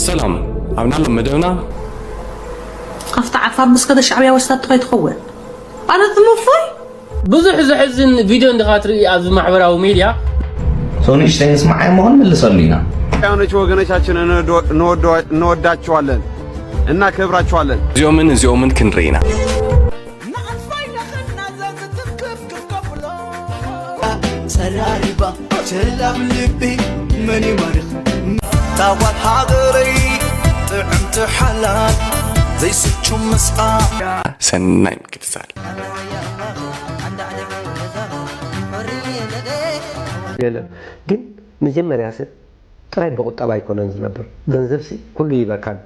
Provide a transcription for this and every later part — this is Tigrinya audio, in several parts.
ሰላም፣ ኣብ ናሎም መደብና ኣብቲ ዓፋር ምስ ከደ ሻዕብያ ወስዳቶ ከይትኸውን። ኣነ እፎይ። ብዙሕ ዘሕዝን ቪድዮ እንዲኻ ትርኢ ኣብዚ ማሕበራዊ ሚድያ። ሰው ንእሽተይ ንስማዕ እሞ ክንምልሰሉ ኢና። ኢትዮጵያውያኖች ወገኖቻችን እንወዳቸዋለን፣ እናከብራቸዋለን። እዚኦምን እዚኦምን ክንርኢ ኢና። ጸራሪባ ቸላብ ልቢ መን ይማርኽ ታዋት ሃገረይ ጥዕምቲ ሓላል ዘይስቹ ምስኣ ሰናይ ምክትታል። የለን ግን መጀመርያ ሰብ ጥራይ ብቁጠባ ኣይኮነን ዝነብር። ገንዘብሲ ኩሉ ይበካን።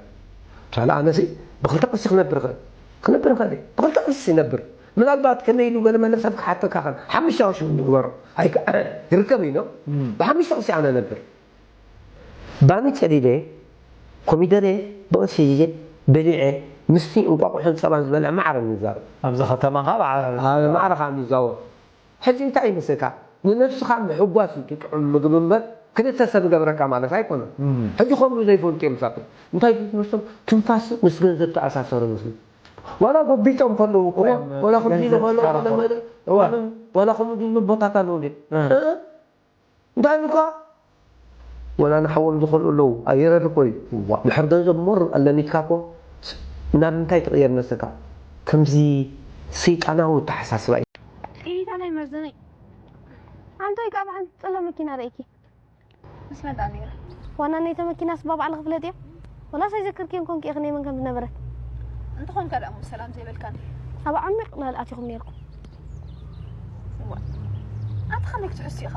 ሳላ ኣነሲ ብክልተ ቅርሲ ክነብር ይኽእል ክነብር ይኽእል እየ። ብክልተ ቅርሲ ይነብር። ምናልባት ከመይ ኢሉ ገለ መለ ሰብ ክሓተካ ኸን ሓሙሽተ ቅርሺ እውን ንግበሮ ኣይከ- ይርከብ እዩ ነው። ብሓሙሽተ ቅርሲ ኣነ ነብር። ባኒ ጨዲደ ኮሚደረ ብቕርሺ ሒዘ በሊዐ ምስቲ እንቋቑሖን ፀባን ዝበልዐ ማዕረ ንዛረብ። ኣብዚ ከተማኻ ኣብ ማዕረ ከዓ ንዛወር። ሕጂ እንታይ ይመስለካ? ንነብስኻ ምሕጓስ እዩ እቲ ጥዑም ምግቢ እምበር ክልተ ሰብ ይገብረካ ማለት ኣይኮነን። ሕጂ ከምኡ ዘይፈልጡ እዮም ሳብ እንታይ ትምህርቶም ትንፋስ ምስ ገንዘብ ተኣሳሰሩ መስሉ ዋላ ጎቢጦም ከለዉ እኮ ዋላ ከምዚ ንኸሎ ዋላ ከምዚ ቦታት ኣለዉ እንታይ ኢሉካ ወላ ንሓዎም ዝኸልኡ ኣለዉ ኣይረድ እኮ እዩ ድሕር ገንዘብ ሞር ኣለኒትካ እኮ ናብ እንታይ ትቕየር መስለካ ከምዚ ሰይጣናዊ ኣተሓሳስባ እዩ ኢታ ናይ መርዘነይ ኣንታይ ካብ ሓንቲ ጸላ መኪና ርእኪ ምስ መን ደኣ ነይረ ዋና ናይተ መኪናስ ባባዕልኺ ፍለጥዮ ወላስ ኣይዘክርክዮን ኮንኪ ኢኺ ናይ መን ከም ዝነበረት እንተኾንካ ደኣ እሞ ሰላም ዘይበልካኒ ኣብ ዓሚቕ ላል ኣቲኹም ነይርኩም እዋ ኣንተ ከመይ ክትሕሱ ኢኻ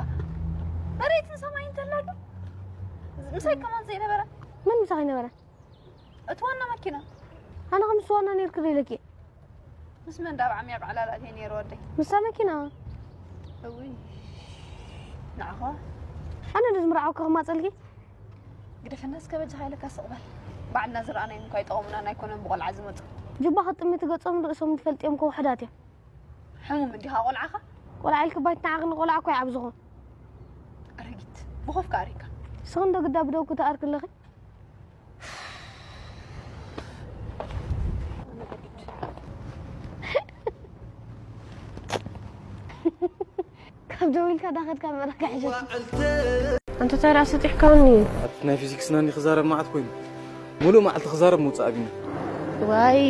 መሬትን ሰማይን ተላጊ ምሳይ ከማን ዘይነበረ መን ምሳኺ ነበረ እቲ ዋና መኪና ኣነ ከም ምስ ዋና ነይርክ ዶ ኢለኪ ምስ መን ዳብ ዓሚቕ ዕላል ኣትየ ነይረ ወደይ ምስታ መኪና እውይ ንዓኻ ኣነ ዶ ዝምርዓወካ ክማፀልኪ ግደፈና እስከ በጃኻ ኢለካ ስቕ በል ባዕልና ዝረኣናዮም እኳ ኣይጠቐሙናን ኣይኮነን ብቆልዓ ዝመፁ ጅባ ክጥምቲ ገፆም ርእሶም ትፈልጥዮም ከ ውሕዳት እዮም ሕሙም እንዲኻ ቆልዓኻ ቆልዓ ኢልኪ ባይትናዓቕኒ ቆልዓ እኳ ይዓብዝኹ ኣረጊት ብኾፍካ ኣሪካ ንስኺ እንዶ ግዳ ብደውኩ ተኣርኪ ኣለኺ ካብ ደዊልካ ዳኸድካ መረካ ሕሸት ኣንተ ታዲያ ኣሰጢሕካኒ ኣብቲ ናይ ፊዚክስና እንዲ ክዛረብ መዓት ኮይኑ ሙሉእ መዓልቲ ክዛረብ ምውፃእ ኣቢኒ ዋይ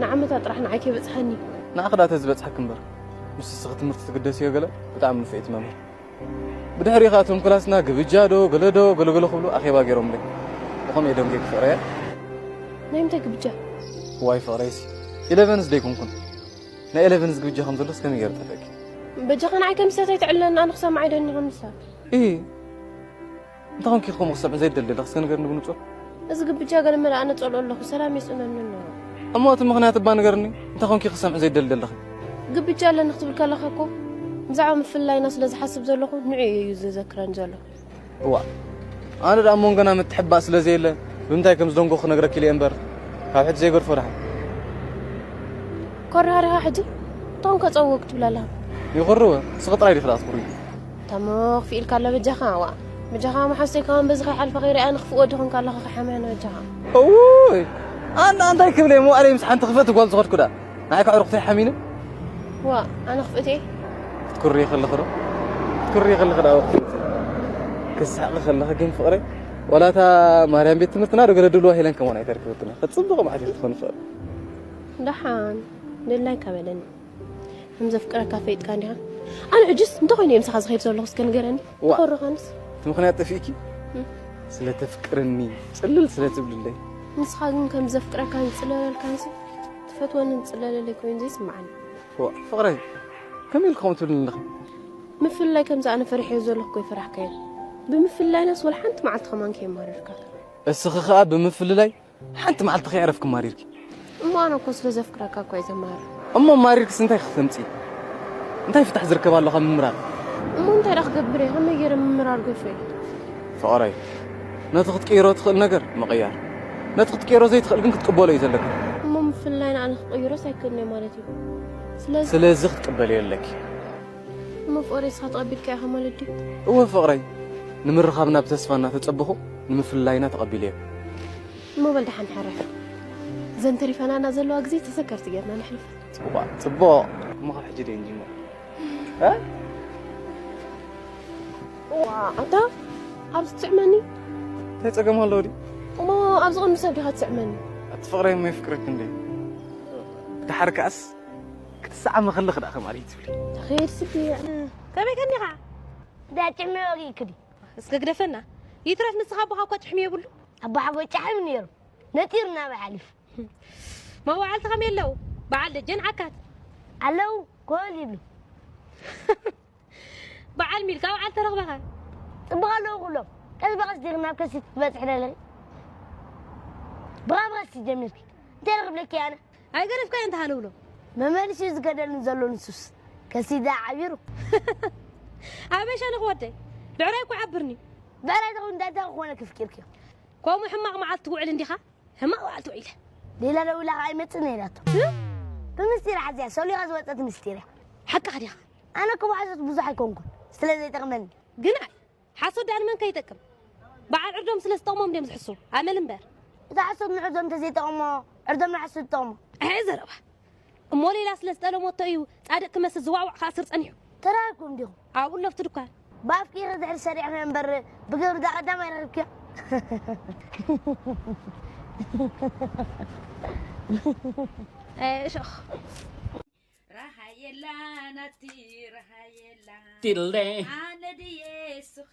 ንዓመታ ጥራሕ ንዓይ ከይበፅሐኒ ንኣኽ ዳ ተዝበፅሐክ እምበር ምስ እስኺ ትምህርቲ ትግደስዮ ገለ ብጣዕሚ ንፍዒቲ መምህር ብድሕሪ ከኣ እቶም ክላስና ግብጃ ዶ ገለ ዶ ገለገለ ክብሉ ኣኼባ ገይሮምለይ ብኸምኡ እየ ደንጊየ ክፍቕረያ ናይ ምንታይ ግብጃ ዋይ ፍቕረይሲ ኢለቨንስ ደይኮንኩን ናይ ኤለቨንስ ግብጃ ከም ዘሎስ ከመይ ገይረ ጠፍእኪ በጃኻ ንዓይ ከምስታት ኣይትዕልለኒ ኣነ ክሰምዕ ኣይደኒ ከምስታት ኢ እንታይ ኮንኪ ከምኡ ክሰምዕ ዘይደሊ ኣለኺ እስከ ንገርኒ ብንጹር እዚ ግብጃ ገለ መለ ኣነ ጸልኦ ኣለኹ ሰላም የስእነኒ ኣሎ እሞ እቲ ምኽንያት እባ ንገርኒ እንታይ ኮንኪ ክሰምዕ ዘይደሊ ኣለኺ ግብጃ ኣለኒ ክትብል ከለኻ እኮ ብዛዕባ ምፍልላይና ስለ ዝሓስብ ዘለኹ ንዑ እዩ ዘዘክረኒ ዘሎ እዋ ኣነ ደኣ መንጎና ምትሕባእ ስለ ዘየለ ብምንታይ ከም ዝደንጎ ክነግረኪ ኢለ እምበር ካብ ሕጂ ዘይገድፎ ደሓን ኮራሪኻ ሕጂ እቶም ከጸውዎ ክትብል ኣለኻ ይኹርወ ስኺ ጥራይ ዲኺ ደኣ ትኹሪ ታሞ ክፍኢልካ ኣሎ በጃኻ ዋ በጃኻ መሓዝተይ ከማን በዚ ከይሓልፈ ከይሪኣ ንክፍእ ወዲ ኾንካ ኣለኻ ከሓምያ ንበጃኻ እውይ ኣነ እንታይ ክብል እየ መዋእለይ ምስ ሓንቲ ክፍእቲ ጓል ዝኸድኩ ደኣ ንዓይ ከዕሩኽተይ ሓሚነ ዋ ኣነ ክፍእቲ ክትኩሪ ከለኺ ዶ ክትኩሪ ከለኺ ዳ ክትፍእቲ ክስሕቂ ከለኺ ግን ፍቕረይ ዋላ እታ ማርያም ቤት ትምህርትና ዶ ገለ ድልዋ ሄለን ከማን ኣይተርክበትና ክትፅብቕ ማዕት ክትኾን ፍቕሪ ደሓን ደላይካ በለኒ ከም ዘፍቅረካ ፈይጥካ እንዲኻ ኣነ ሕጅስ እንታይ ኮይኑ እዮም ምሳኻ ዝኸይድ ዘለኹ እስከ ንገረኒ ኮረኻንስ እቲ ምኽንያት ጠፊእኪ ስለ ተፍቅርኒ ፅልል ስለ ትብልለይ ንስኻ ግን ከም ዘፍቅረካን ዝፅለለልካንሲ ትፈትወንን ዝፅለለለይ ኮይኑ ዘይስምዓኒ ፍቕረይ ከመይ ኢልኪ ከምኡ ትብልኒ ኣለኺ ምፍልላይ ከምዚ ኣነ ፈሪሐዮ ዘለኹ እኮ ይፈራሕካዮ ብምፍልላይናስ ወላ ሓንቲ መዓልቲ ከማን ከየማረርካ እስኺ ኸኣ ብምፍልላይ ሓንቲ መዓልቲ ከየዕረፍኪ ማሪርኪ እሞ ኣነ እኮ ስለ ዘፍቅረካ እኮ እየ ዘማርር እሞ ማሪርክስ እንታይ ክተምፂ እንታይ ፍታሕ ዝርከብ ኣሎ ካብ ምምራር እሞ እንታይ ደኣ ክገብር እየ ከመይ ገይረ ምምራር ጎይፈ ፍቕረይ ነቲ ክትቅይሮ ትኽእል ነገር ምቕያር ነቲ ክትቅይሮ ዘይትኽእል ግን ክትቅበሎ እዩ ዘለካ እሞ ምፍልላይና ኣነ ክቕይሮስ ኣይክእልን እየ ማለት እዩ ስለዚ ስለዚ ክትቅበልዮ ኣለኪ እሞ ፍቕረይ እስኻ ተቐቢልካ ኢኻ ማለት ድዩ እወ ፍቕረይ ንምርኻብና ብተስፋ እናተጸበኹ ንምፍልላይና ተቐቢለዮ እሞ በል ደሓን ሕረፍ። እዘን ተሪፈናና ዘለዋ ግዜ ተዘከርቲ ጌርና ነሕልፈን። ጽቡቕ፣ ጽቡቕ። እሞ ካብ ሕጂ ደይ ንጅምር። ዋ፣ ኣንታ ኣብዚ ትስዕመኒ? እንታይ ጸገም ኣለዎ ድዩ? እሞ ኣብዚ ቅድሚ ሰብ ዲኻ ትስዕመኒ? ኣቲ ፍቕረይ እሞ የፍቅረኪ እንዴ? ደሓር ከኣስ ክትሰዓሚ ከለኺ ደኣ ከማን እዩ ትብሊ? ተኸየድ ስዲ። ከመይ ከኒኻ? ዳጭመ ወጊእክዲ። እስከ ግደፈና። ይትረፍ ንስኻ ኣቦኻ እኮ ጭሕሚ የብሉ። ኣቦ ሓጎይ ጫሕም ነይሩ። ነጢሩ ናበይ ሓሊፉ። መዋዕልቲ ከመይ ኣለዉ? በዓል ደጀን ዓካት? ኣለዉ፣ ኮል ይብሉ። በዓል ሚልካ በዓል ተረኽበኻ? ጽቡቕ ኣለዉ ኩሎም። ቀስ ብቐስ ዲኺ ናብ ከሲት ክትበጽሒ ደለኺ? ብቐስ ብቐስ ጀሚርኪ። እንታይ ክብለኪ ኣነ? ኣይገደፍካዮን ተሃንብሎ። መመሊሱ እዩ ዝገደልን ዘሎ ንሱስ። ከሲዳ ዓቢሩ። ኣበሻ ንኽወደይ። ብዕራይ እኮ ዓብርኒ። ብዕራይ ተኹን እንታይ እንታይ ክኾነ ክፍቂርኪ? ከምኡ ሕማቕ መዓልቲ ትውዕል እንዲኻ? ሕማቕ መዓልቲ ውዒለ። ሌላ ደዊላ ኸዓ ኣይመጽእን ኢላቶ። እ? ብምስጢር ሓዚያ፣ ሰሊኻ ዝወጸት ምስጢር እያ። ሓቅኻ ዲኻ? ኣነ እኮ ብሓሶት ብዙሕ ኣይኮንኩን፣ ስለ ዘይጠቕመኒ። ግን ኣይ፣ ሓሶት ደኣ ንመን ከይጠቅም? በዓል ዕርዶም ስለ ዝጠቕሞም ድዮም ዝሕስዉ? ኣመል እምበር። እታ ሓሶት ንዕርዶም እንተዘይጠቕሞ፣ ዕርዶም ንሓሶት ይጠቕሞ። ኣይ ዘረባ። እሞ ሌላ ስለ ዝጠለሞቶ እዩ ጻድቕ ክመስል ዝዋዕዋዕ ክኣስር ጸኒሑ። ተራኺብኩም ዲኹም? ኣብኡ ኣሎ ኣብቲ ድኳን። ብኣፍኪ ኢኺ ድሕሪ ሰሪዕኺ እምበር ብግብሪ እዛ ቀዳማይ ረኺብክያ። ኣይ፣ እሾኽ። ረሃየላ ናቲ ረሃየላ። ዲልዴ። ኣነ ድየ ስኺ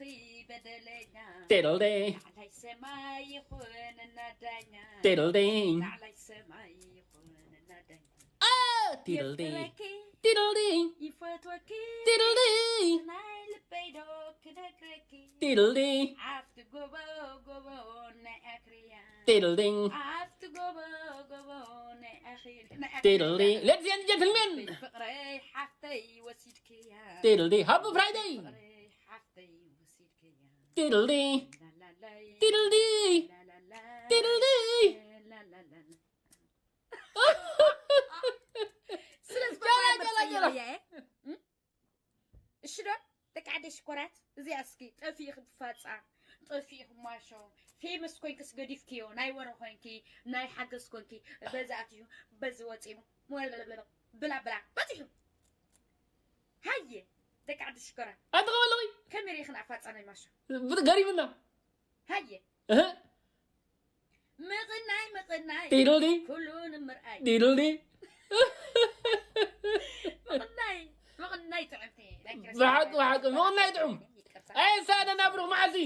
በደለኛ። ዲልዴ። ላዕላይ ሰማይ ይኹንና ዳኛ። ዲልዴ። ላዕላይ ሰማይ ይኹንና ዳኛ። ኣ፣ ዲልዴ። የፍቅረኪ ዲልዴ። ይፈትወኪ ዲልዴ። ናይ ልበይ ዶ ክነግረኪ። ዲልዴ። ዓፍቲ ጎቦ ጎቦ ናይ ኣኽርያ። ዲልዴ። ዓፍቲ ጎቦ ጎቦ ናይ ኣኽርያ። ናይ ኣኽርያ። ዲልዴ። Ladies and gentlemen. ፍቕረይ ሓፍተይ ወሲድክያ። ዲልዴ። Happy Friday. ፍቕረይ ሓፍተይ ወሲድክያ። ዲልዴ። ላላላይ። ዲልዴ። ላላላይ። ዲልዴ። ላላላይ። ስለ ጀላ፣ ጀላ፣ ጀላ። እሺ ዶ? ደቂ ዓደይ ሽኮራት፣ እዚኣ እስኪ ጠፊእኺ ብፋጻ፣ ጠፊእኺ ማሾ፣ ፌመስ ኮይንክስ ገዲፍክዮ፣ ናይ ወረ ኮይንኪ፣ ናይ ሓገዝ ኮንኪ፣ በዚ ኣትዩ፣ በዚ ወጺኡ፣ ብላ ብላ፣ በጺሑ። ሃየ፣ ደቂ ዓዲ ሽኮራት። ኣትኸበለኺ? ከመይ ርኢኽን ኣፋጻ ናይ ማሾ? ብት-፣ ገሪምና። ሃየ። እህ? ምቕናይ፣ ምቕናይ። ዲዱዲ። ኩሉ ንምርኣይ። ዲዱዲ። ምቕናይ፣ ምቕናይ ጥዕምቲ። ናይ ክርስትያን ብሓቂ፣ ብሓቂ፣ ምቕናይ ጥዑም። ይቅርታ። ኣይሳእነና ብሩኽ መዓልቲ።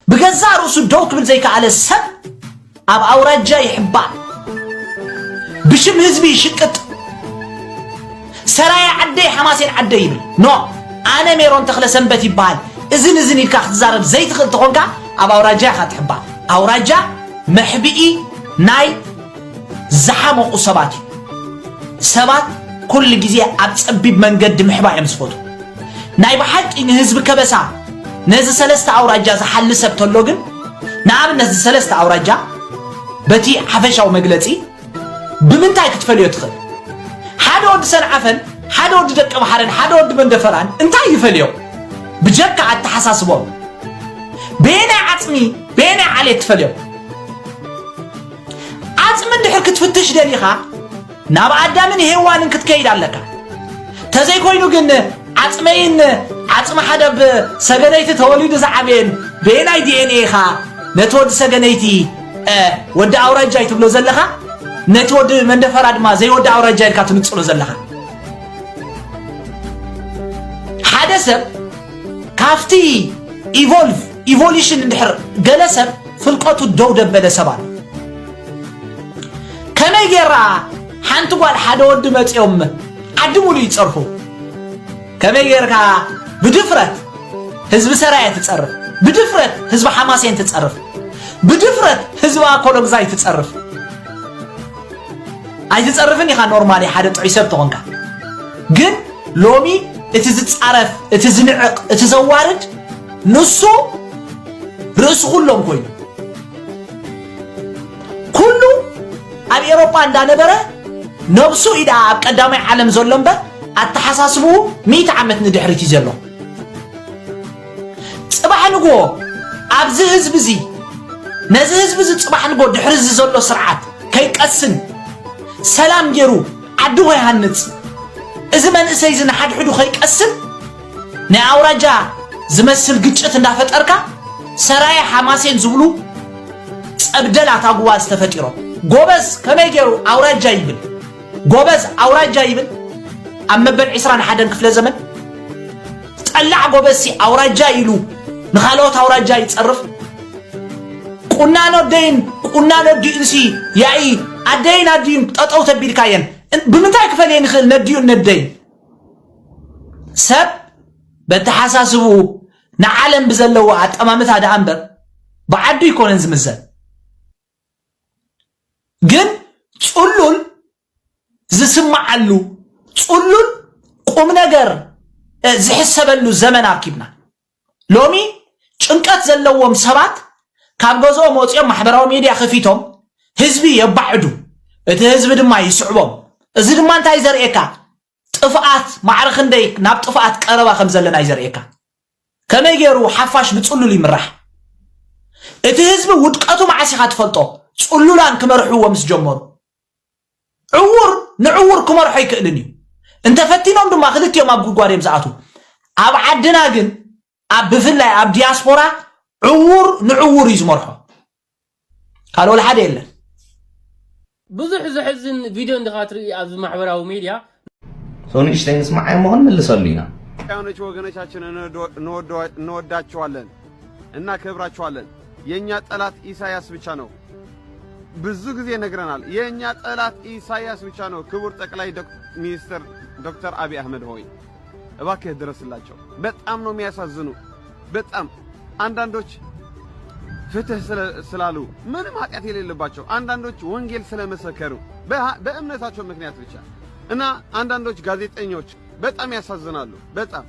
ብገዛእ ርእሱ ደው ክብል ዘይከኣለ ሰብ ኣብ ኣውራጃ ይሕባእ፣ ብሽም ህዝቢ ይሽቅጥ፣ ሰራየ ዓደይ ሓማሴን ዓደይ ይብል። ኖ፣ ኣነ ሜሮን ተኽለ ሰንበት ይበሃል። እዝን እዝን ኢልካ ክትዛረብ ዘይትኽእል ተኾንካ ኣብ ኣውራጃ ኢኻ ትሕባእ። ኣውራጃ መሕብኢ ናይ ዝሓመቑ ሰባት እዩ። ሰባት ኩሉ ግዜ ኣብ ጸቢብ መንገዲ ምሕባእ እዮም ዝፈትዉ። ናይ ብሓቂ ንህዝቢ ከበሳ፣ ነዚ ሰለስተ ኣውራጃ ዝሓሊ ሰብ ተሎ ግን፣ ንኣብነት እዚ ሰለስተ ኣውራጃ በቲ ሓፈሻዊ መግለጺ ብምንታይ ክትፈልዮ ትኽእል? ሓደ ወዲ ሰንዓፈን፣ ሓደ ወዲ ደቀምሓረን፣ ሓደ ወዲ መንደፈራን እንታይ ይፈልዮም? ብጀካ ኣተሓሳስቦም። በየናይ ዓጽሚ፣ በየናይ ዓሌት ትፈልዮም? ዓጽሚ እንድሕር ክትፍትሽ ደሊኻ፣ ናብ ኣዳምን ሄዋንን ክትከይድ ኣለካ። ተዘይኮይኑ ግን ዓጽመይን ዓጽሚ ሓደ ብ ሰገነይቲ ተወሊዱ ዝዓበየን በየናይ ዲ ኤን ኤ ኢኻ ነቲ ወዲ ሰገነይቲ፣ እ፣ ወዲ ኣውራጃይ ትብሎ ዘለኻ፣ ነቲ ወዲ መንደፈራ ድማ ዘይወዲ ኣውራጃይ ኢልካ ትንጽሎ ዘለኻ። ሓደ ሰብ ካብቲ ኢቮልቭ፣ ኢቮሉሽን እንድሕር ገለ ሰብ ፍልቀቱ ደው ደበለ ሰብ ኣሎ። ከመይ ጌራ ሓንቲ ጓል ሓደ ወዲ መጺኦም ዓዲ ሙሉ ይጸርፉ? ከመይ ጌርካ ብድፍረት ህዝቢ ሰራየ ትጸርፍ? ብድፍረት ህዝቢ ሓማሴን ትጸርፍ? ብድፍረት ህዝቢ ኣኮሎግዛይ ትጸርፍ? ኣይትጸርፍን ኢኻ ኖርማሊ ሓደ ጥዑይ ሰብ ተኾንካ። ግን ሎሚ እቲ ዝጻረፍ፣ እቲ ዝንዕቕ፣ እቲ ዘዋርድ ንሱ ርእሲ ኩሎም ኮይኑ። ኩሉ ኣብ ኤሮጳ እንዳነበረ ነብሱ ኢዳ ኣብ ቀዳማይ ዓለም ዘሎ እምበር ኣተሓሳስብኡ ሚእቲ ዓመት ንድሕሪት እዩ ዘሎ። ጽባሕ ንግሆ ኣብዚ ህዝቢ እዚ፣ ነዚ ህዝቢ እዚ ጽባሕ ንጎ ድሕሪ እዚ ዘሎ ስርዓት ከይቀስን፣ ሰላም ገይሩ ዓዱ ከይሃንጽ፣ እዚ መንእሰይ እዚ ንሓድሕዱ ከይቀስን፣ ናይ ኣውራጃ ዝመስል ግጭት እንዳፈጠርካ፣ ሰራየ ሓማሴን ዝብሉ ጸብደላት ኣጉባዝ ተፈጢሮም። ጎበዝ ከመይ ገይሩ ኣውራጃ ይብል? ጎበዝ ኣውራጃ ይብል? ኣብ መበል ዕስራን ሓደን ክፍለ ዘመን ጠላዕ ጎበዝሲ ኣውራጃ ኢሉ ንኻልኦት ኣውራጃ ይጸርፍ። ቁናኖ ኣደይን ቁናኖ ኣዲኡንሲ ያኢ ኣደይን ኣዲኡን ጠጠው ተቢልካየን እ-፣ ብምንታይ ክፈልየን ይኽእል ነዲኡን ነደይን? ሰብ በተሓሳስብኡ ንዓለም ብዘለዎ ኣጠማምታ ደኣ እምበር ብዓዱ ኣይኮነን ዝምዘን። ግን ጽሉል ዝስምዓሉ፣ ጽሉል ቁም ነገር፣ እ፣ ዝሕሰበሉ ዘመን ኣርኪብና። ሎሚ ጭንቀት ዘለዎም ሰባት ካብ ገዝኦም ወጺኦም ማሕበራዊ ሚድያ ከፊቶም ህዝቢ የባዕዱ፣ እቲ ህዝቢ ድማ ይስዕቦም። እዚ ድማ እንታይ ዘርእየካ? ጥፍኣት ማዕረ ክንደይ ናብ ጥፍኣት ቀረባ ከም ዘለና እዩ ዘርእየካ። ከመይ ገይሩ ሓፋሽ ብጽሉል ይምራሕ? እቲ ህዝቢ ውድቀቱ መዓስ ኢኻ ትፈልጦ? ጽሉላን ክመርሕዎ ምስ ጀመሩ። ዕዉር ንዕዉር ክመርሖ ኣይክእልን እዩ። እንተፈቲኖም ድማ ክልቲኦም ኣብ ጉድጓድ እዮም ዝኣትዉ። ኣብ ዓድና ግን፣ ኣብ ብፍላይ ኣብ ዲያስፖራ፣ ዕዉር ንዕዉር እዩ ዝመርሖ። ካልእ ወላ ሓደ የለን። ብዙሕ ዘሕዝን ቪድዮ እንዲኻ ትርኢ ኣብዚ ማሕበራዊ ሚድያ። ሰው ንእሽተይ ንስማዓይ እሞ ክንምልሰሉ ኢና። ኢትዮጵያኖች ወገኖቻችን እንወዶ-፣ እንወዶ-፣ እንወዳቸዋለን፣ እናከብራቸዋለን። የእኛ ጠላት ኢሳያስ ብቻ ነው። ብዙ ጊዜ ነግረናል። የእኛ ጠላት ኢሳያስ ብቻ ነው። ክቡር ጠቅላይ ዶክ-፣ ሚኒስትር ዶክተር አብይ አህመድ ሆይ እባክህ ድረስላቸው። በጣም ነው የሚያሳዝኑ። በጣም አንዳንዶች ፍትህ ስለ-፣ ስላሉ ምንም ኃጢአት የሌለባቸው፣ አንዳንዶች ወንጌል ስለመሰከሩ በ-፣ በእምነታቸው ምክንያት ብቻ እና አንዳንዶች ጋዜጠኞች በጣም ያሳዝናሉ። በጣም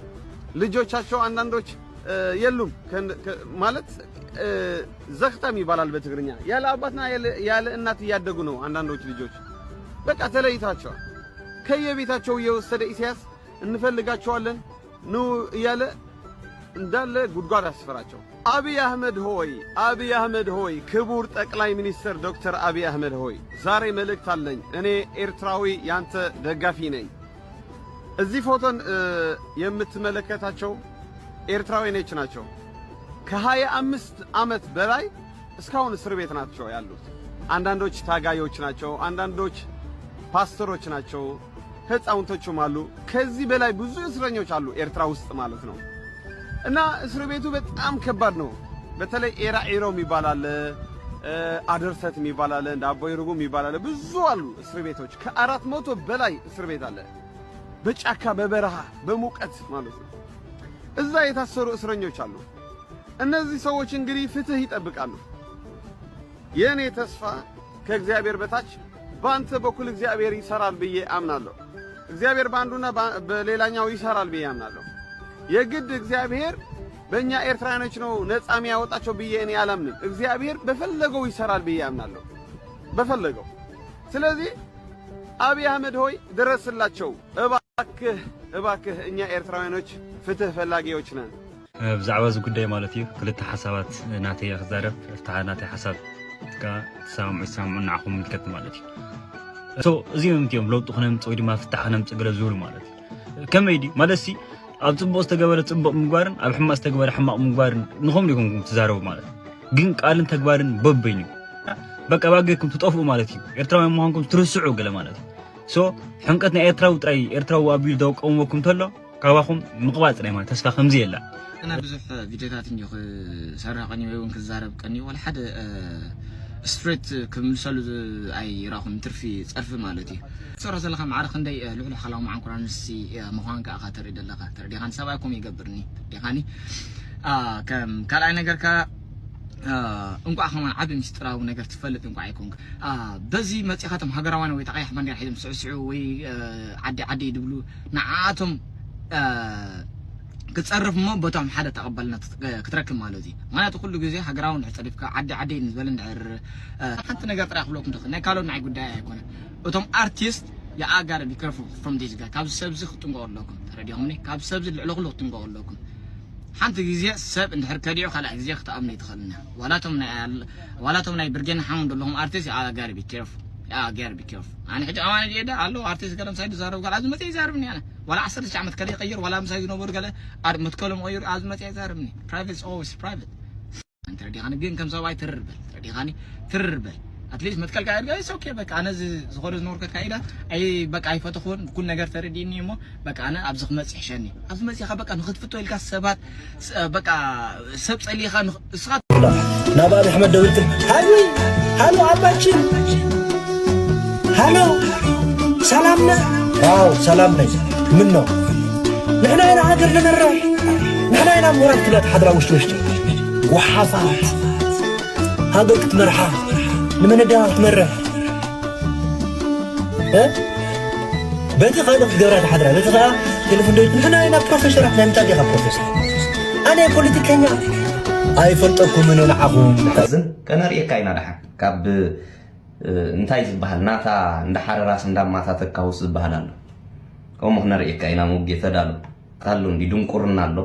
ልጆቻቸው አንዳንዶች፣ እ፣ የሉም። ከን-፣ ከ-፣ ማለት፣ እ፣ ዘኽተም ይባላል በትግርኛ። ያለ አባትና ያለ፣ ያለ እናት እያደጉ ነው አንዳንዶች ልጆች። በቃ ተለይቷቸዋል። ከየቤታቸው እየወሰደ ኢሳያስ እንፈልጋቸዋለን ኑ እያለ እንዳለ ጉድጓድ አስፈራቸው። አብይ አህመድ ሆይ፣ አብይ አህመድ ሆይ፣ ክቡር ጠቅላይ ሚኒስትር ዶክተር አብይ አህመድ ሆይ፣ ዛሬ መልእክት አለኝ። እኔ ኤርትራዊ ያንተ ደጋፊ ነኝ። እዚህ ፎቶን፣ እ፣ የምትመለከታቸው ኤርትራውያኖች ናቸው። ከሃያ አምስት ዓመት በላይ እስካሁን እስር ቤት ናቸው ያሉት። አንዳንዶች ታጋዮች ናቸው፣ አንዳንዶች ፓስተሮች ናቸው፣ ህፃውንቶችም አሉ። ከዚህ በላይ ብዙ እስረኞች አሉ ኤርትራ ውስጥ ማለት ነው። እና እስር ቤቱ በጣም ከባድ ነው። በተለይ ኤራ ኤሮ የሚባል አለ፣ እ፣ አደርሰት የሚባል አለ፣ እንደ አቦይ ርጉም የሚባል አለ። ብዙ አሉ እስር ቤቶች። ከአራት መቶ በላይ እስር ቤት አለ። በጫካ፣ በበረሃ፣ በሙቀት ማለት ነው። እዛ የታሰሩ እስረኞች አሉ። እነዚህ ሰዎች እንግዲህ ፍትህ ይጠብቃሉ። የእኔ ተስፋ ከእግዚአብሔር በታች በአንተ በኩል እግዚአብሔር ይሰራል ብዬ አምናለሁ። እግዚአብሔር በአንዱና በ-፣ በሌላኛው ይሰራል ብዬ አምናለሁ። የግድ እግዚአብሔር በእኛ ኤርትራውያኖች ነው ነፃ የሚያወጣቸው ብዬ እኔ አላምንም። እግዚአብሔር በፈለገው ይሰራል ብዬ አምናለሁ። በፈለገው። ስለዚህ አብይ አህመድ ሆይ ድረስላቸው እባክህ፣ እባክህ። እኛ ኤርትራውያኖች ፍትህ ፈላጊዎች ነን። ብዛዕባ እዚ ጉዳይ ማለት እዩ፣ ክልተ ሓሳባት ናተይ እየ ክዛረብ። እቲ ሓደ ናተይ ሓሳብ ከኣ ትሰማምዑ ይሰማምዑ፣ ንዓኹም ምልከት ማለት እዩ። እቶ እዚኦም እዮም ለውጢ ክነምጽእ ወይ ድማ ፍታሕ ክነምጽእ ገለ ዝብሉ ማለት እዩ። ከመይ ድዩ? ማለት ሲ ኣብ ጽቡቕ ዝተገበረ ጽቡቕ ምግባርን ኣብ ሕማቕ ዝተገበረ ሕማቕ ምግባርን ንኸምኡ ኢኹም ትዛረቡ ማለት እዩ። ግን ቃልን ተግባርን በበይኑ እዩ። በቃ ባገይኩም ትጠፍኡ ማለት እዩ። ኤርትራውያን ምዃንኩም ትርስዑ ገለ ማለት እዩ። ሶ ሕምቀት ናይ ኤርትራዊ ጥራይ፣ ኤርትራዊ ኣቢሉ ዘቆምወኩም ተሎ ካባኹም ምቕባጽ ናይ ማለት ተስፋ ከምዚ የላ። ኣነ ብዙሕ ቪድዮታት እንዲዩ ክሰርሕ ቀንዩ ወይ እውን ክዛረብ ቀንዩ፣ ወላ ሓደ፣ እ፣ ስትሬት ክምልሰሉ ዝ-፣ ኣይራኹም፣ ትርፊ ጸርፊ ማለት እዩ። ትሰርሖ ዘለኻ ማዕረ ክንደይ፣ እ፣ ልዕሊ ሓላዊ መዓንኩራ ንሲ፣ እ፣ ምዃንካ ኢኻ ተርኢ ዘለኻ። ተረዲኻኒ? ሰብኣይ ከምኡ ይገብርኒ። ተረዲኻኒ? አ፣ ከም ካልኣይ ነገር ከኣ፣ አ፣ እንቋዕ ከማን ዓቢ ምስጢራዊ ነገር ትፈልጥ እንቋዕ ኣይኮንክ። አ፣ በዚ መጺኻ እቶም ሃገራውያን ወይ ተቐያሕ ባንዴራ ሒዞም ስዕስዑ ወይ፣ አ፣ ዓዲ ዓዲ ድብሉ ንዓኣቶም፣ አ፣ ክትጸርፍ እሞ ቦታኦም ሓደ ተቐባልነት ክት-፣ ክትረክብ ማለት እዩ። ምኽንያቱ ኩሉ ግዜ ሃገራዊ እንድሕር ጸሪፍካ፣ ዓዲ ዓዲ ንዝበለ እንድሕር፣ አ፣ ሓንቲ ነገር ጥራይ ክብለኩም ዝኽእል፣ ናይ ካልኦት ንዓይ ጉዳይ ኣይኮነን። እቶም ኣርቲስት you gotta be careful from this guy። ካብዚ ሰብዚ ክትጥንቀቑ ኣለኩም። ተረዲኹምኒ? ካብ ሰብዚ ልዕሊ ኩሉ ክትጥንቀቑ ኣለኩም። ሓንቲ ግዜ ሰብ እንድሕር ከዲዑ ካልኣይ ግዜ ክትኣምኖ ኣይትኽእልን ኢኻ። ዋላቶም ናይ ኣል-፣ ዋላቶም ናይ ብርጌን ሓሙን ዘለኹም ኣርቲስት፣ you gotta be careful. You gotta be careful. ኣነ ሕጂ ኣማነ ድየ ዳ ኣለዉ ኣርቲስት ገለ ምሳይ ዝዛረቡ ገለ ኣብዚ መፅእ ይዛረብኒ ኣነ። ዋላ ዓሰርተ ሽሕ ዓመት ከለ ይቐይር፣ ዋላ ምሳይ ዝነበሩ ገለ ኣር-፣ መትከሎም ቀይሩ ኣብዚ መፅእ ይዛረብኒ። Private is always private. እንተ ረዲኻኒ ግን ከም ሰብኣይ ትርር በል። ረዲኻኒ ትርር በል። At least መትከልካ ኣድጋ፣ it's okay። በቃ ኣነ እዚ ዝኾነ ዝነበርኩ ካይዳ ኣይ በቃ ኣይፈተኹን። ኩሉ ነገር ተረዲእኒ እሞ በቃ ኣነ ኣብዚ ክመጽእ ይሕሸኒ። ኣብዚ መጺኻ በቃ ንኽትፍቶ ኢልካ ሰባት ስ-፣ በቃ ሰብ ጸሊኻ ንኽ-፣ እስኻ ናብ ኣብይ ኣሕመድ ደውልክን? ሃይ ወይ፣ ሃሎ ኣባችን፣ ሃሎ ሰላም ነህ? ዋው ሰላም ነኝ። ምን ነው ንሕና ኢና ሃገር ንመርሕ፣ ንሕና ኢና ሞራል ትብላ ትሓድራ ውሽጢ ውሽጢ። ጓሓፋት ሃገር ክትመርሓ ንመን ኣዲኻ ክትመርሕ? እ? በቲ ካልእ ክትገብራ ትሓድራ፣ በቲ ኸኣ ቴሌፎን ደዊልካ ንሕና ኢና ፕሮፌሰራት። ናይ ምንታይ ዲኻ ፕሮፌሰር? ኣነ ፖለቲከኛ ኣይፈልጠኩምን ንዓኹም። ዝን ከነርእየካ ኢና ደሓን። ካብ፣ እ፣ እንታይ ዝበሃል ናታ እንዳ ሓረራስ እንዳ ማታ ተካውስ ዝበሃል ኣሎ። ከምኡ ክነርእየካ ኢና። ሙጌ ተዳሎ ኣሎ እንዲ ድንቁርና ኣሎ።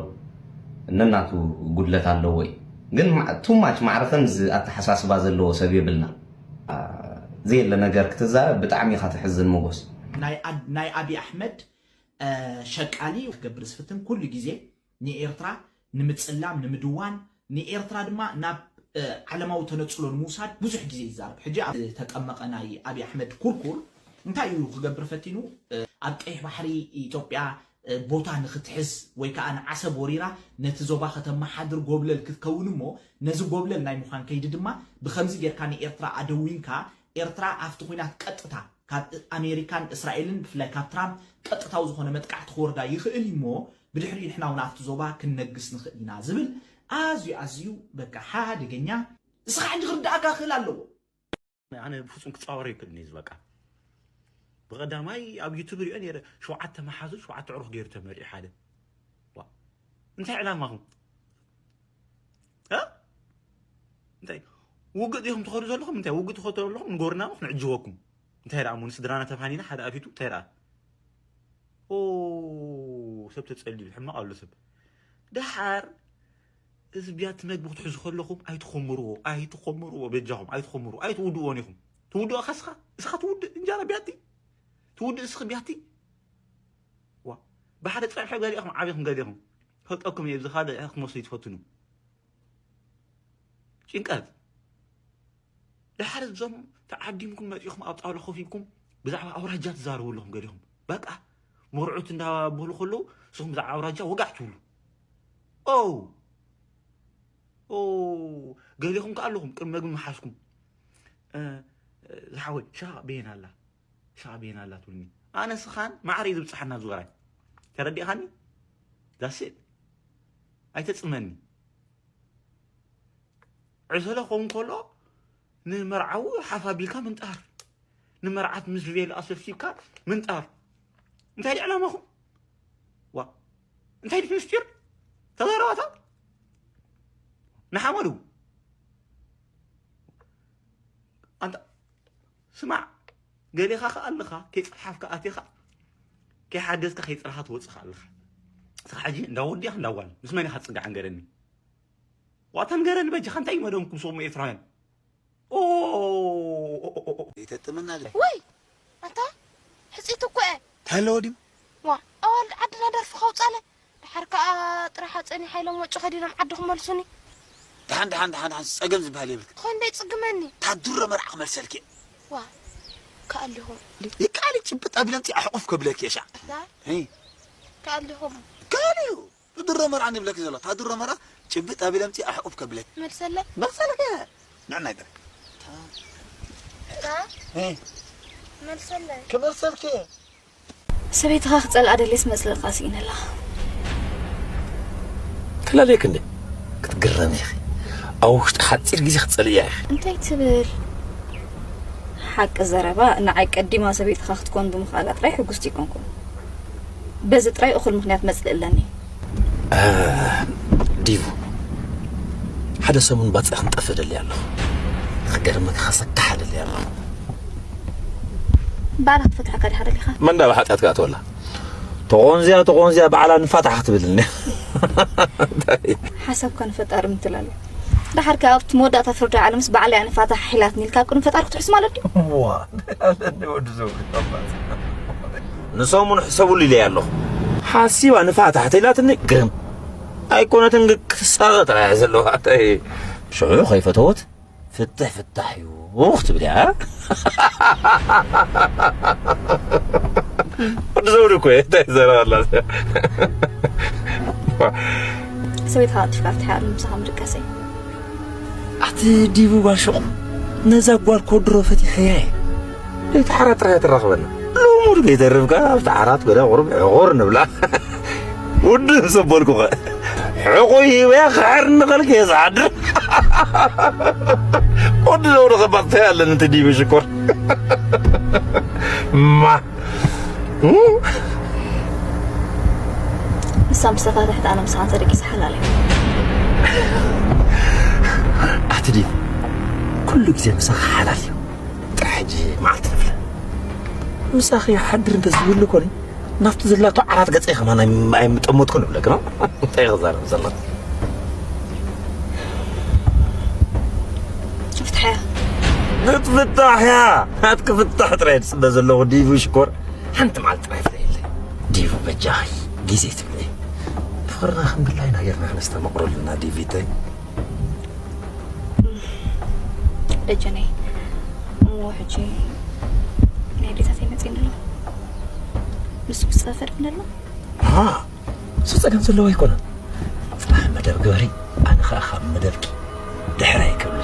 ነናቱ ጉድለት ኣለዎ እዩ። ግን ማ-፣ too much ማዕረ ከምዚ ኣተሓሳስባ ዘለዎ ሰብ የብልና። አ፣ ዘየለ ነገር ክትዛረብ ብጣዕሚ ኢኻ ተሕዝን ሞጎስ። ናይ ኣድ-፣ ናይ ኣብይ ኣሕመድ፣ እ፣ ሸቃሊ ክገብር ዝፍትን ኩሉ ግዜ ንኤርትራ ንምጽላም፣ ንምድዋን፣ ንኤርትራ ድማ ናብ፣ እ፣ ዓለማዊ ተነጽሎ ንምውሳድ ብዙሕ ግዜ ይዛረብ። ሕጂ ኣብ ተጠመቐ ናይ ኣብይ ኣሕመድ ኩርኩር እንታይ እዩ ክገብር ፈቲኑ? እ፣ ኣብ ቀይሕ ባሕሪ ኢትዮጵያ፣ እ፣ ቦታ ንክትሕዝ ወይ ከዓ ንዓሰብ ወሪራ ነቲ ዞባ ከተመሓድር ጎብለል ክትከውን እሞ ነዚ ጎብለል ናይ ምዃን ከይዲ ድማ ብኸምዚ ጌርካ ንኤርትራ ኣደዊንካ ኤርትራ ኣብቲ ኲናት ቀጥታ ካብ ኣሜሪካን እስራኤልን ብፍላይ ካብ ትራምፕ ቀጥታዊ ዝኾነ መጥቃዕቲ ክወርዳ ይኽእል እዩ እሞ ብድሕሪኡ ንሕና እውን ኣብቲ ዞባ ክንነግስ ንኽእል ኢና ዝብል ኣዝዩ ኣዝዩ በቃ ሓደገኛ። ንስኻ ሕጂ ክርድኣካ ክኽእል ኣለዎ። ኣነ ብፍጹም ክጻወር ይክእል ነዚ በቃ። ብቐዳማይ ኣብ ዩቱብ ሪኦ ነይረ፣ ሸውዓተ መሓዙት ሸውዓተ ዕሩኽ ገይሩ ተመሪዑ ሓደ። ዋ፣ እንታይ ዕላማኹም? እ? እንታይ ውግእ ዲኹም ትኸዱ ዘለኹም? እንታይ ውግእ ትኸዱ ዘለኹም? ንጎርና ክንዕጅበኩም። እንታይ ደኣ እሞ ንስድራና ተፋኒና ሓደ ኣፊቱ እንታይ ደኣ? ኦ፣ ሰብ ተጸልዩ ሕማቕ ኣሎ ሰብ። ደሓር እዚ ቢያቲ መግቢ ክትሕዙ ከለኹም ኣይትኾምርዎ፣ ኣይትኾምርዎ፣ በጃኹም ኣይትኾምርዎ፣ ኣይትውድእዎን ኢኹም። ትውድኦ ካስኻ፣ እስኻ ትውድእ እንጀራ ቢያቲ፣ ትውድእ እስኺ ቢያቲ። ዋ፣ ብሓደ ጸብሒ ገሊኹም ዓቢኹም ገሊኹም። ፈልጠኩም እየ፣ ብዚ ካልእ ክትመስሉ ይትፈትኑ። ጭንቀት። ድሓር እዞም ተዓዲምኩም መጺኹም ኣብ ጣውላ ኮፍ ኢልኩም ብዛዕባ ኣውራጃ ትዛረቡ ኣለኹም ገሊኹም። በቃ መርዑት እንዳበሉ ከለዉ ንስኹም ብዛዕባ ኣውራጃ ወጋዕ ትብሉ። ኦ! ኦ! ገሊኹም ከኣ ኣለኹም ቅድሚ መግቢ ምሓዝኩም። እ፣ ዝሓወይ፣ ሻቕ በየን ኣላ? ሻቕ በየን ኣላ ትብሉኒ። ኣነ ስኻን ማዕረ እዩ ዝብጽሓና ዝወራይ። ተረዲእኻኒ? That's it። ኣይተጽመኒ። ዕሰለ ክኸውን ከሎ ንመርዓዊ ሓፍ ኣቢልካ ምንጣር፣ ንመርዓት ምስ ቬሎ ኣሰብሲብካ ምንጣር። እንታይ ድዩ ዕላማኹም? ዋ፣ እንታይ ድዩ ምስጢር? ተዛረባታ ንሓመዱ። ኣንታ ስማዕ፣ ገሌኻ ኸኣ ኣለኻ፣ ከይጸሓፍካ ኣቲኻ፣ ከይሓገዝካ ከይጸረኻ ትወጽእ ኸኣ ኣለኻ። እስኻ ሕጂ እንዳ ወዲ ዲኻ እንዳ ጓል፣ ምስ መን ኢኻ ትጽጋዕ ንገረኒ? ዋታ ንገረኒ በጃኻ፣ እንታይ እዩ መደብኩም ስሙ ኤርትራውያን? ኦ፣ ኦ፣ ኦ፣ ኦ፣ ኦ። ይተጥምና ግን። ወይ ኣታ ሕጺት እኮ እየ። ተለዎ ድዩ? ዋ፣ ኣዋልድ ዓድና ደርፊ ከውጻለ። ድሓር ከኣ ጥራሕ ኣጸኒሓ ኢሎም ወጩ ከዲኖም ዓዲ ክመልሱኒ። ደሓን፣ ደሓን፣ ደሓን፣ ደሓን፣ ጸገም ዝበሃል የብልክን። ኾን ደይ ጽግመኒ። ታድሮ መርዓ ክመልሰልኪ እየ። ዋ፣ ከኣሊኹም። ይከኣል እዩ፣ ጭብጥ ኣቢለ ኣምጺእ ኣሕቑፍ ከብለኪ እየ ሻዕ። ዳ? ሄይ። ከኣሊኹም። ከኣል እዩ። ታድሮ መርዓ ንብለኪ ዘሎ። ታድሮ መርዓ ጭብጥ ኣቢለ ኣምጺእ ኣሕቑፍ ከብለኪ። መልሰለ? መልሰልኪ እየ። ንዕና ይበል። ዳ? ሄይ። መልሰለ? ክመልሰልኪ እየ። ሰበይትኻ ክጸልኣ ደልየስ መጽለልካ ስኢነላ። ትላለየ ክንደይ ክትግረሚ ኢኺ። ኣብ ውሽጢ ሓጺር ግዜ ክትጸልእያ ኢኺ። እንታይ ትብል? ሓቂ ዘረባ፣ ንዓይ ቀዲማ ሰበይትኻ ክትኮን ብምኽኣላ ጥራይ ሕጉስቲ ኣይኮንኩን። በዚ ጥራይ እኹል ምኽንያት መጽልኢ ኣለኒ። እ፣ ዲቡ፣ ሓደ ሰሙን ባጽዕ ክንጠፍእ ደልየ ኣለኹ። ክገርመካ፣ ከሰክሓ ደልየ ኣለኹ። ባዕላ ክትፈትሓካ ዲኻ ደሊኻ? መን ዳ ብሓጢኣት ክኣትወላ? ተቖንዝያ ተቖንዝያ ባዕላ ንፋታሕ ክትብልኒ። ሓሳብካ ንፈጣሪ ምትላለ። ደሓር ከኣ ኣብቲ መወዳእታ ፍርዲ ዓለምስ ባዕላ እያ ንፋታሕ ሒላትኒ ኢልካ ኣብ ቅድሚ ፈጣሪ ክትሕሱ ማለት ድዩ? ዋ፣ ኣለኒ ወዲ ዘውዲ ጠባጽ። ንሰሙን ሕሰቡሉ ኢለያ ኣለኹ። ሓሲባ ንፋታሕ ተኢላትኒ ግርም። ኣይኮነትን ግን ክሳቐ ጥራይ እያ ዘለዋ። እንታይ ሽዑ ከይፈተወት ፍትሕ ፍታሕ እዩ ክትብል እያ። ወዲ ዘውዲ እኮ እዩ፣ እንታይ ዘረባ ኣላ? ሰበይትኻ ቀልጢፍካ ፍትሓ ኣሎ ምሳኻ ምድቃሰይ። ኣቲ ዲቡ ባሽቑ፣ ነዛ ጓል ኮድሮ ፈቲሐያ እየ። ደይትሓራ ጥራይ ትራኽበና። ልሙድ ከይተርፍካ ኣብቲ ዓራት ገለ ቁሩብ ዕቑር ንብላ። ውድብ ሰበልኩኸ። ሕቑ ሂበያ ክሕር ንኸልክ እየ ዝሓድር። ወዲ ዘውዲ ኸባጥተይ ኣለኒ እቲ ዲቡ ሽኮር። ማ። ንሳ ምስ ተፋትሐት ኣነ ምሳኻ ተደቂሰ ሓላል እየ። ኣቲ ዲቡ፣ ኩሉ ግዜ ምሳኻ ሓላል እዩ። ጥራሕ ሕጂ መዓልቲ ንፍለ። ምሳኺ ይሓድር እንተ ዝብሉ ኮኒ፣ ናብቲ ዘላቶ ዓራት ገጸይ ከማን ኣይም-፣ ኣይምጠመትኩን እብለክ ነው። እንታይ ክዛረብ ዘለኹ? ፍትሓያ። ክትፍታሕ እያ። ናትኪ ፍታሕ ጥራይ ዝጽበ ዘለኹ ዲቡ ሽኮር። ሓንቲ መዓልቲ ጥራይ ፍለየለይ። ዲቡ በጃኺ ግዜ ትብለይ። ፍቕርና ከም ድላይና ጌርና ክነስተማቕረሉ ኢና ዲቪተይ። ደጀነይ፣ እሞ ሕጂ ናይ ኣዴታተይ መጺኤን ኣለዋ። ንሱ ክጸፈር እንደ ኣሎ? ሃ፣ እሱ ጸገም ዘለዎ ኣይኮነን። ጽባሕ መደብ ግበሪ፣ ኣነ ኸኣ ካብ መደብኪ ድሕራይ ክብል።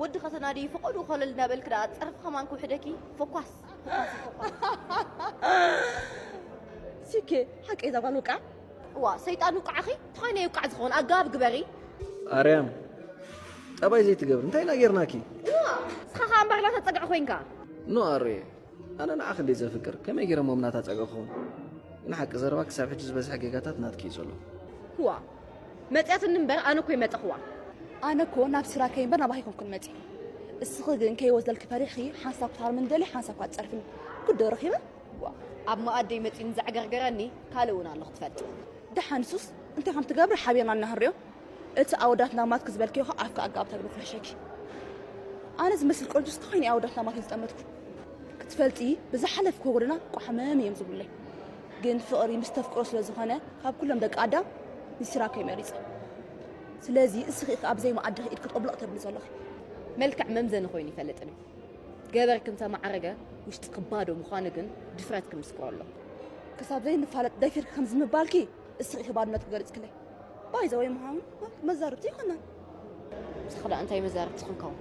ወዲ ከተናዲ ፈቐዱ ኮለል እናበልክ ደኣ ጸርፊ ከማን ክውሕደኪ። ፎኳስ፣ ፎኳስ፣ ፎኳስ። ሲኬ፣ ሓቀይ እዛ ጓል ውቃዕ? እዋ፣ ሰይጣን ውቃዕኺ፣ ተኾይነ ይውቃዕ ዝኾን ኣገባብ ግበሪ። ኣርያም፣ ጠባይ ዘይትገብሪ፣ እንታይ ኢና ጌርናኪ? እዋ፣ ንስኻ ኸኣ እምበር እናተጸግዐ ኮይንካ። ኖ ኣሮየ፣ ኣነ ንዓኺ እንዴ ዘፍቅር፣ ከመይ ጌረ እሞ ናታ ጸግዒ ክኸውን? ግን ሓቂ ዘረባ ክሳብ ሕጂ ዝበዝሐ ጌጋታት ናትኪ እዩ ዘሎ። እዋ፣ መጽያትኒ እምበር ኣነ እኮ ይመጸኽዋ። ኣነ እኮ ናብ ሲራከይ እምበር ናባኺ ኣይኮንኩን መጽየ። እስኺ ግን ከይወስደልኪ ፈሪሕኺ ሓንሳብ ክትሃርምኒ ደልየ ሓንሳብ ክትጸርፍኒ። ጉዶ ረኺበ? ዋ፣ ኣብ መኣደይ መጺኡ ንዘዕገርገረኒ ካልእ እውን ኣሎ ክትፈልጢ። ደሓን ንሱስ እንታይ ከም ትገብሪ ሓቢርና እናሃንሪኦ። እቲ ኣወዳትና ማትኪ ዝበልክዮ ኸኣ ኣፍኪ ኣጋብ ተብሎ ክሕሸኪ። ኣነ ዝመስል ቆንጆስ ተኾይነ ኣወዳትና ማትኪ ዝጠመትኩ። ክትፈልጢ ብዝሓለፍክዎ ጎደና ቋሕመም እዮም ዝብሉለይ። ግን ፍቕሪ ምስ ተፍቅሮ ስለ ዝኾነ ካብ ኩሎም ደቂ ኣዳም ንሲራከይ መሪጸ። ስለዚ እስኺ ኢኺ ኣብ ዘይመኣድኺ ኢድኪ ጠብለቕ ተብሊ ዘለኺ። መልክዕ መምዘኒ ኮይኑ ይፈልጥን እዩ። ገበርኪ እንተማዕረገ ውሽጥኪ ባዶ ምዃኑ ግን ድፍረትኪ ምስክሮ ኣሎ። ክሳብ ዘይንፋለጥ ደፊርኪ ከምዚ ምባልኪ እስኺ ኢኺ ባዶነትኪ ገሊጽክለይ። ባይ ዘ ወይ ምዃኑ መዛርብቲ ኣይኮናን። ንስኺ ደኣ እንታይ መዛርብቲ ክንከውን?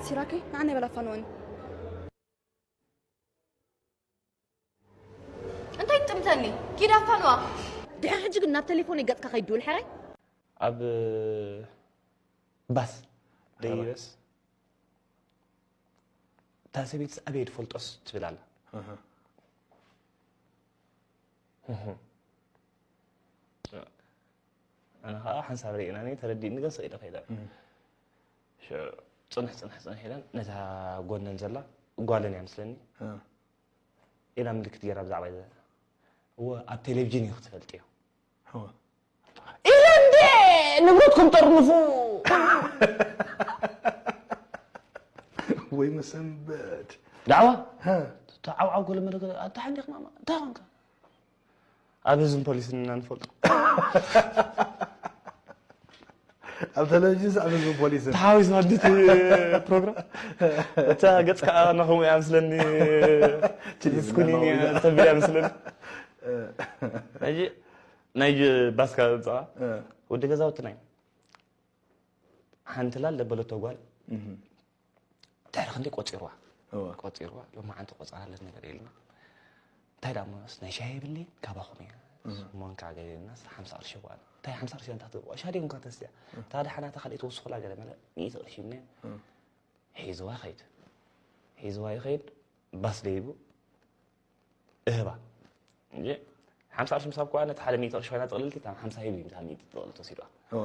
ሲራከይ ንዓና ይበላፋንወኒ። እንታይ ትጥምተኒ? ኪድ ኣፋንዋ። ድሕሪ ሕጂ ግን ናብ ቴሌፎነይ ገጽካ ከይትድውል ሕራይ። ኣብ ባስ ደይበስ እታ ሰበይትስ ኣበይ ትፈልጦስ ትብል ኣላ። ኣሃ። እህ። ኣነ ኸዓ ሓንሳብ ርኢናኒ ተረዲእኒ ግን ስቕ ኢለ ከይደ። እህ። ሽዑ ጽንሕ ጽንሕ ጽንሕ ኢለን ነታ ጎነን ዘላ ጓለን እያ ምስለኒ። እ። ኢላ ምልክት ገይራ ብዛዕባ እወ ኣብ ቴሌቪዥን እዩ ክትፈልጥዮ። እወ። ኢለ እንዴ ንብረትኩም ጠርንፉ። ወይ መሰንበት። ዳዕዋ? ሀ። ተዓውዓው ገለ መለ ገለ፣ ኣታ ሓንዲቕ ማማ፣ እንታይ ኾንካ? ኣብ ህዝብን ፖሊስን ኢና ንፈልጦ። ኣብ ቴሌቪዥን ኣብ ህዝብን ፖሊስን። ተሓዊስና ድቲ ፕሮግራም። እታ ገጽካ ኣና ከምኡ እያ ምስለኒ። ችሊ ምስኩኒን እያ፣ ዝናናው ተብል እያ ምስለኒ። እ። ሕጂ ናይ ባስካ ዘምጽኣ እ። ወዲ ገዛውትና እዩ። ሓንቲ ላል ደበለቶ ጓል እህ። ድሕሪ ክንደይ ቆጺርዋ? እወ። ቆጺርዋ። ሎማዓንቲ ቆጸራ ኣለት ነገር የለን። እንታይ ደኣ እሞስ ናይ ሻሂ የብለይን፣ ካባኹም እየ። እህ። ሞንካ ገሌና፣ ሓምሳ ቅርሺ ዋላ። እንታይ ሓምሳ ቅርሺ እንታይ ትብልዋ? ሻሂ ደይኮንካ ተስትያ። እህ። እታ ደሓና እታ ካልኣይቲ ወስኹላ ገለ መለ፣ ሚእቲ ቅርሺ እምነ። እህ። ሒዝዋ ኸይድ። ሒዝዋ ይኸይድ፣ ባስ ደይቡ፣ እህባ። እንጂ ሓምሳ ቅርሺ ምሳብ ከዋ ነቲ ሓደ ሚእቲ ቅርሺ ኮይና ጥቕልልቲ፣ እታ ሓምሳ ሂቡ እዩ፣ እታ ሚእቲ ጥቕልልቲ ወሲድዋ። እወ።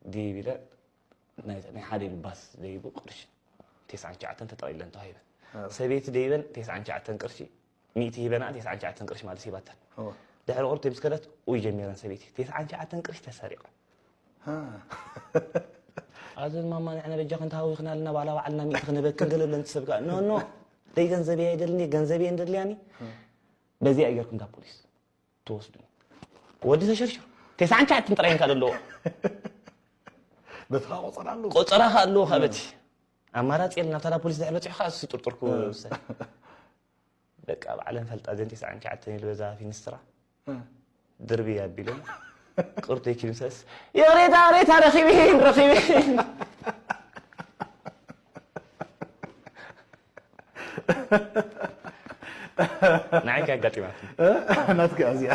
ደይብ ኢለ ናይ፣ ናይ ሓደ ባስ ደይቡ ቅርሺ ተስዓን ትሽዓተን ተጠቕሊለን ተዋሂበን። ኣረ። ሰበይቲ ደይበን ተስዓን ትሽዓተን ቅርሺ ሚእቲ ሂበና፣ ተስዓን ትሽዓተን ቅርሺ ማለት ሂባተን። ድሕሪ ቁርተይ ምስ ከደት፣ ውይ ጀሚረን ሰበይቲ፣ ተስዓን ትሽዓተን ቅርሺ ተሰሪቑ። ኣዘዝ ማማ፣ ንሕና በጃኽን ተሃዊኽና ኣለና፣ ባላ ባዕልና ሚእቲ ክንህበክን ገለ ብለን ትሰብካ። ኖ፣ ኖ፣ ደይ ገንዘብ ኣይደልኒ፣ ገንዘብ እየን ደልያኒ። በዚኣ እያ ጌርኩም እታ ፖሊስ ትወስዱኒ። ወዲ ተሸርሽሩ። ተስዓን ትሽዓተን ጥራይ እንካ ዘለዎ። በቲ ኸኣ ቆጸራ ኣለዎ። ቆጸራ ኸኣ ኣለዎ፣ ኸኣ በቲ። ኣማራጺ የለን፣ ናብታ ፖሊስ ድሕሪ በጺሑ ኸኣ እሱ ጥርጥርኩ ይውሰድ። በቃ፣ ባዕለን ፈልጣ፣ ዘን ተስዓን ትሽዓተን ኢሉ በዛ ፊንስትራ። ድርቢ ኣቢሎም። ቁርተይ ክምሰስ፣ "ይቕሬታ፣ ይቕሬታ፣ ረኺብህን፣ ረኺብህን." ንዓይ ከ ኣጋጢማትኒ። ናትካ እዚኣ።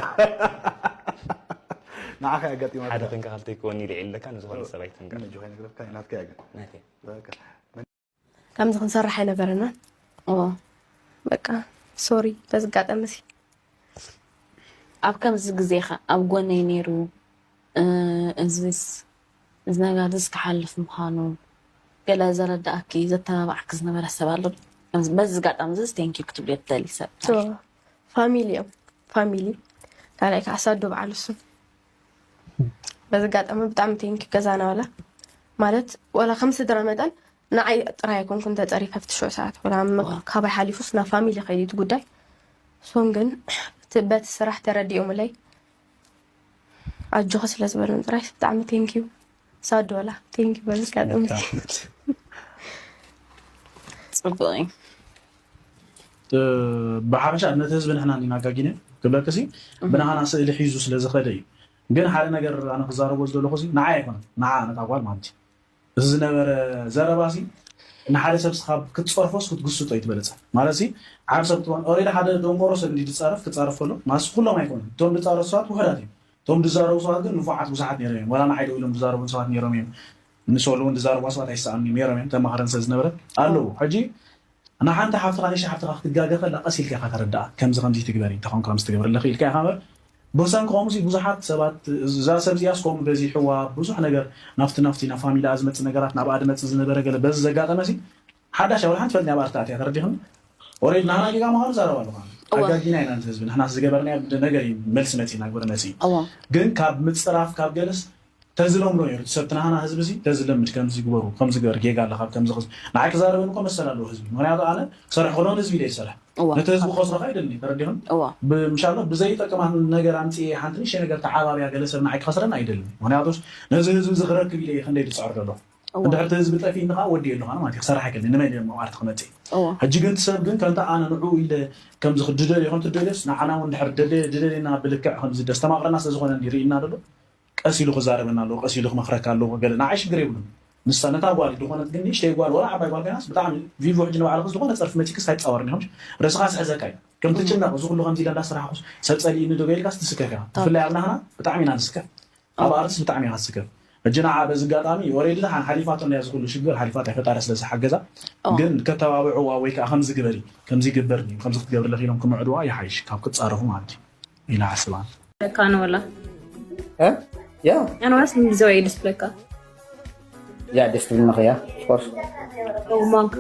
ንዓኻ ኣጋጢማትካ። ሓደ ኮንካ ካልተይ ክወኒ ኢለ ኢለካ፣ ንዝኾነ ሰብ ኣይትንገር። ነጆኻ ይነግረካ፣ ናትካ እያ ግን። ናተይ። በቃ። ከምዚ ክንሰርሕ ኣይነበረናን። እዎ። በቃ፣ ሶሪ፣ በዚ ኣጋጣሚ እዚ። ኣብ ከምዚ ግዜኻ ኣብ ጎነይ ነይሩ፣ እ፣ እዚስ፣ እዚ ነገር እዚ ክሓልፍ ምዃኑ ገለ ዘረዳእኪ፣ ዘተባባዕኪ ዝነበረ ሰብ ኣሎ? ከምዚ፣ በዚ ኣጋጣሚ እዚ ቴንኪዩ ክትብልዮ ትደሊ ሰብ? ሶ፣ ፋሚሊ እዮም። ፋሚሊ። ካልኣይ ከዓ ሳዶ በዓል እሱ። በዚ ኣጋጣሚ ብጣዕሚ ቴንኪዩ ገዛና ዋላ። ማለት፣ ዋላ ከም ስድራ መጠን ንዓይ ጥራይ ኣይኮንኩን ተጸሪፈ ኣብቲ ሽዑ ሰዓት። ዋላ ም-፣ ዋው። ካባይ ሓሊፉስ ናብ ፋሚሊ ከይዱ እቲ ጉዳይ። እሶም ግን እቲ በቲ ስራሕ ተረዲኦምለይ ኣጆኺ ስለ ዝበሉን ጥራይ ብጣዕሚ ቴንኪዩ። ሳዶ ዋላ ቴንኪዩ በዚ ኣጋጣሚ። ጽቡቕ እዩ። እ፣ ብሓፈሻ ነቲ ህዝቢ ንሕና እንዲና ኣጋጊነ ክብለክሲ፣ እህ። ብናህና ስእሊ ሒዙ ስለ ዝኸደ እዩ። ግን ሓደ ነገር ኣነ ክዛረቦ ዝደለኹ ሲ፣ ንዓይ ኣይኮነን፣ ንዓ ነታ ጓል ማለት እዩ። እዚ ዝነበረ ዘረባ ሲ፣ ንሓደ ሰብ ስኻብ ክትጸርፎስ ክትግስጦ እዩ ትበለጸ። ማለት ሲ፣ ዓብ ሰብ ክትኮን፣ ኦሬዲ ሓደ ደንቆሮ ሰብ እንዲ ዝጻረፍ፣ ክጻረፍ ከሎ፣ ማስ ኩሎም ኣይኮኑን። እቶም ዝጻረፉ ሰባት ውሑዳት እዮም። እቶም ዝዛረቡ ሰባት ግን ንፉዓት ብዙሓት ነይሮም እዮም። ዋላ ንዓይ ደው ኢሎም ዝዛረቡን ሰባት ነይሮም እዮም። ንሶሉ እውን ዝዛረቡ ሰባት ኣይሰኣኑን እዮም፣ ነይሮም እዮም። ተማሃረን ሰብ ዝነበረ ኣለዉ። ሕጂ ንሓንቲ ሓፍትኻ፣ ንእሽተይ ሓፍትኻ ክትጋገ ከላ ቀስ ኢልካ ኢኻ ተረድኣ። ከምዚ ከምዚ ትግበሪ፣ እንተኾን ከምዚ ትገብርለኺ ኢልካ ኢኻ እምበር፣ ብወሰንኪ ከምኡሲ ብዙሓት ሰባት፣ እዛ ሰብ እዚኣስ ከምኡ በዚሕዋ፣ ብዙሕ ነገር ናብቲ፣ ናብቲ፣ ናብ ፋሚላኣ ዝመጽእ ነገራት፣ ናብኣ ዝመጽእ ዝነበረ ገለ በዚ ዘጋጠመሲ፣ ሓዳሽ ወላ ሓንቲ ፈልጥ ናብኣ ተኣትያ፣ ተረዲኽኒ? ኦሬዲ ናህና ጌጋ ምዃኑ ዛረባ ኣለኻ። እዋ። ኣጋጊና ኢና ነቲ ህዝቢ፣ ንሕናስ ዝገበርናዮ ነገር እዩ፣ መልሲ መጺእና፣ ግብሪ መጺእ። እዋ። ግን ካብ ምጽራፍ፣ ካብ ገለስ፣ ተዝለምዶ ነይሩ፣ እቲ ሰብ እቲ ናህና ህዝቢ እዚ ተዝለምድ፣ ከምዚ ግበሩ፣ ከምዚ ግበር፣ ጌጋ ኣለካ፣ ከምዚ ኸዚ። ንዓይ ክዛረበኒ እኮ መሰል ኣለዎ ህዝቢ። ምኽንያቱ ኣነ ክሰርሕ ከሎ ንህዝቢ ኢለ ይሰርሕ። እዋ። ነቲ ህዝቢ ክኸስሮ ከኣ ኣይደልን እየ፣ ተረዲኽን? እዋ። ብ-፣ ምሻሎ ብዘይጠቅማ ነገር ኣምጽኤ ሓንቲ ንእሽተይ ነገር ተዓባብያ ገለ ሰብ ንዓይ ክኸስረኒ ኣይደልን። ምኽንያቱስ ነዚ ህዝቢ እዚ ክረክብ ኢለ እየ ክንደይ ዝጽዕር ዘለኹ። እዋ። እንድሕር እቲ ህዝቢ ጠፊእኒ ከኣ ወዲኤ ኣለኹ ኣነ ማለት እየ፣ ክሰርሕ ኣይክእልን፣ ንመን እየ መቕባርቲ ክመጽእ? እዋ። ሕጂ ግን እቲ ሰብ ግን ከምቲ ኣነ ንዕኡ ኢለ ከምዚ ክድደል ይኹን ትደልዮስ ንዓና እውን እንድሕር ደለ-፣ ድደልየና ብልክዕ ከምዚ ደስተማቕረና ስለ ዝኾነ እንዲ ርእይና ዘሎ። ቀስ ኢሉ ክዛረበና ኣለዎ፣ ቀስ ኢሉ ክመኽረካ ኣለዎ። ገለ ንዓይ ሽግር የብሉን። ንሳ ነታ ጓል ዝኾነት ግን ንእሽተይ ጓል፣ ወላ ዓባይ ጓል ኮይናስ ብጣዕሚ ቪቮ ሕጂ ንባዕልኺ ዝኾነ ጸርፊ መጺክስ ኣይትጻወርን ኢኹም። ርእስኻ ስሕዘካ እዩ። ከም ትጭነቕ፣ እዚ ኩሉ ከምዚ ኢለ እንዳሰራሕኩስ ሰብ ጸሊእኒ ዶ ኢልካስ ትስከፍ ኢኻ። ኣዎ። ብፍላይ ኣብ ናህና ብጣዕሚ ኢና ንስከፍ። ኣብ ኣዎ። ኣርትስ ብጣዕሚ ኢኻ ትስከፍ። ሕጂ ንዓ በዚ ኣጋጣሚ ኦሬዲ ደሓን ሓሊፋቶ እንድያ፣ እዚ ኩሉ ሽግር ሓሊፋቶ ፈጣሪ ስለ ዝሓገዛ። ኣዎ። ግን ከተባብዕዋ ወይ ከዓ ከምዚ ግበሪ፣ ከምዚ ይግበር ድዩ፣ ከምዚ ክትገብሪ ኣለኺ ኢሎም ክምዕድዋ ይሓይሽ ካብ ክትጻረፉ ማለት እዩ። ኢላ ሓስባ። ለካ ነው ወላ። እ? ያ። ኣነ ዋስ ምን ዘው ይደስ ለካ። ያ ደስ ትብልኒ ኸያ፣ of course። ኦ ማንክ።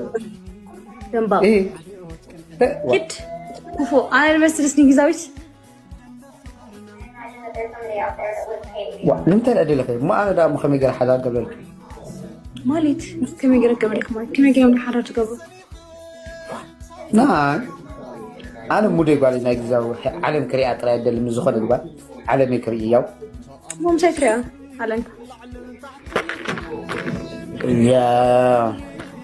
ደምባ። እ። እ፣ ዋ። ኪድ። ኩፉ። ኣነ መስልስ ንግዛዊት። ዋ፣ ንምንታይ ደኣ ደለኸ? እሞ ኣነ ደኣ እሞ ከመይ ገይረ ሓዳር ገብረልኪ? ማለት ከመይ ገይረ ገብረልኪ ማለት ከመይ ገይረ ሓዳር ትገብሩ? ናይ ኣነ ሙደይ ጓል ናይ ግዛዊ ዓለም ክሪኣ ጥራይ ኣይደልን፣ ዝኾነ ጓል ዓለም ክርኢ ያው። ሞምሳይ ትሪኣ ዓለም። ያ፣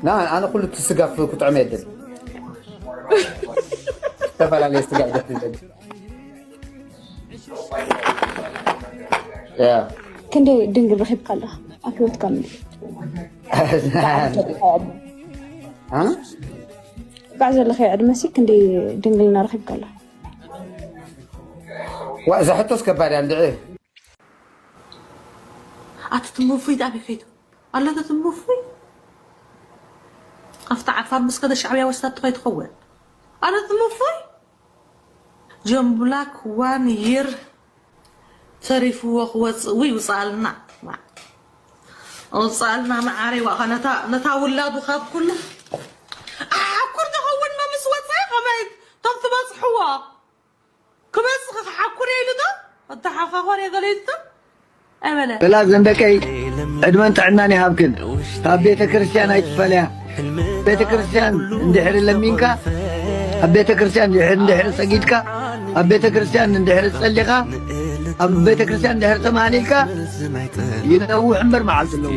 ና ኣነ ኩሉ እቲ ስጋ ክጥዕም የድል። ዝተፈላለየ ስጋ ይደል። ያ። ክንደይ ድንግል ረኺብካ ኣለኻ ኣብ ህይወትካ? ምን? አ? ባዕ ዘለኻዮ ዕድመ ሲ ክንደይ ድንግልና ረኺብካ ኣለኻ? ዋ፣ እዛ ሕቶስ ከባድ እያ እንድዒ። ኣቲ ትምፉይ ጣቢ ከይዱ። ኣለ ኣቲ ትምፉይ። ኣብታ ዓፋር ምስ ከደ ሻዕብያ ወስዳቶ ከይትኸውን። ኣቲ ትምፉይ። ጆን ብላክ ዋን ይር ተሪፍዎ ክወፅእ። ውይ፣ ውፅኣልና። ውፅኣልና መዓረይ። ዋኻ ነታ፣ ነታ ውላዱ ካብ ኩሉ ኣኩር ተኸውንና ምስ ወፅኣ ከመይ ቶም ትበፅሕዎ? በላ ዘንደቀይ፣ ዕድመን ጥዕናን ይሃብክን። ካብ ቤተ ክርስቲያን ኣይትፈለያ። ቤተ ክርስቲያን እንድሕር ለሚንካ፣ ኣብ ቤተ ክርስቲያን እንድሕር፣ እንድሕር ሰጊድካ፣ ኣብ ቤተ ክርስቲያን እንድሕር ጸሊኻ፣ ኣብ ቤተ ክርስቲያን እንድሕር ተማህሊልካ፣ ይነውሕ እምበር መዓልቲ ኣለዎ።